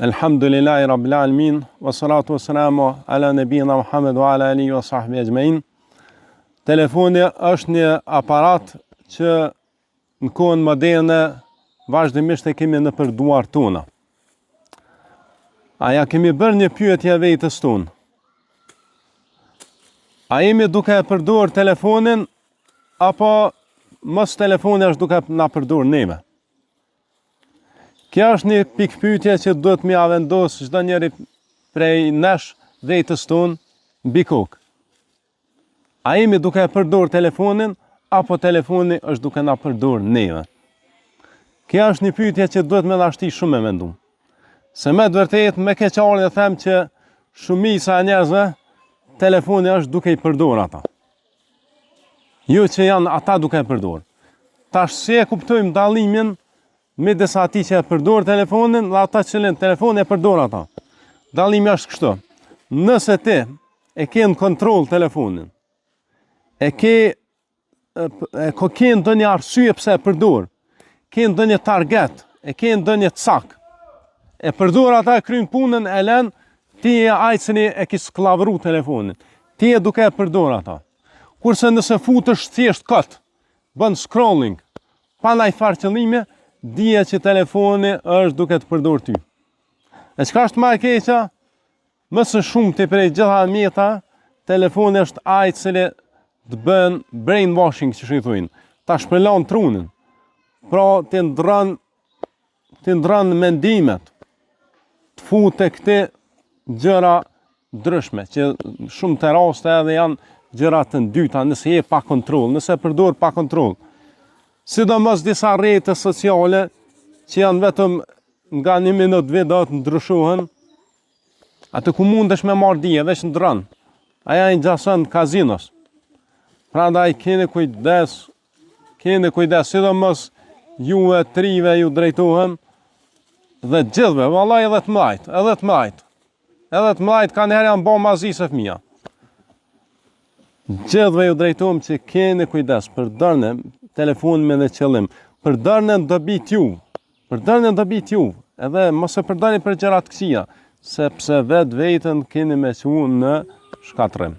Elhamdulillahi Rabbil Alamin, wa salatu wa salamu ala nebina Muhammed wa ala alihi wa sahbi exhmein. Telefoni është një aparat që në kohën moderne vazhdimisht e kemi nëpër duar tona. A ja kemi bërë një pyetje vetes tonë? A jemi duke e përdor telefonin apo mos telefoni është duke na përdor neve? Kjo është një pikëpyetje që duhet me ia vendos çdo njeri prej nesh vetes tonë mbi kokë. A jemi duke e përdor telefonin apo telefoni është duke na përdor neve? Kjo është një pyetje që duhet me na shti shumë me mendu. Se me të vërtetë me keqardhje them që shumica e njerëzve telefoni është duke i përdor ata. Jo që janë ata duke e përdor. Tash si e kuptojmë dallimin midis atij që e përdor telefonin dhe ata që lën telefonin e përdor ata. Dallimi është kështu. Nëse ti e ke në kontroll telefonin, e ke e ko ke ndonjë arsye pse e përdor, ke ndonjë target, e ke ndonjë cak, e përdor ata e kryen punën e lën, ti je ai që e ki skllavru telefonin. Ti je duke e përdor ata. Kurse nëse futesh thjesht kot, bën scrolling, pa naj farë qëllimi, dije që telefoni është duke të përdor ty. E çka është ma e keqja? Më së shumti prej gjitha mjeta, telefoni është ai i cili të bën brainwashing, qysh i thujnë, ta shpëlan trunin. Pra t'i ndrron t'i ndrron mendimet, të fut te këto gjëra ndryshme, që shumë të raste edhe janë gjëra të ndyta, nëse je pa kontroll, nëse përdor pa kontroll. Sidomos disa rrjete sociale që janë vetëm nga një minut video të ndryshohen, aty ku mundesh me marrë dije, veç ndrron. Aja i ngjason kazinos. Prandaj keni kujdes Keni kujdes, sidomos juve të rive ju drejtohem dhe gjithve, vallai edhe të mdhajt, edhe të mdhajt. Edhe të mdhajt kanjëherë janë bo ma zi se fëmija. Gjithve ju drejtohem që keni kujdes, përdorne telefonin me një qëllim, përdorne në dobi t'ju, përdorne në dobi t'ju, edhe mos e përdorni për gjëra të këqija, sepse vetë veten keni me çu në shkatërrim.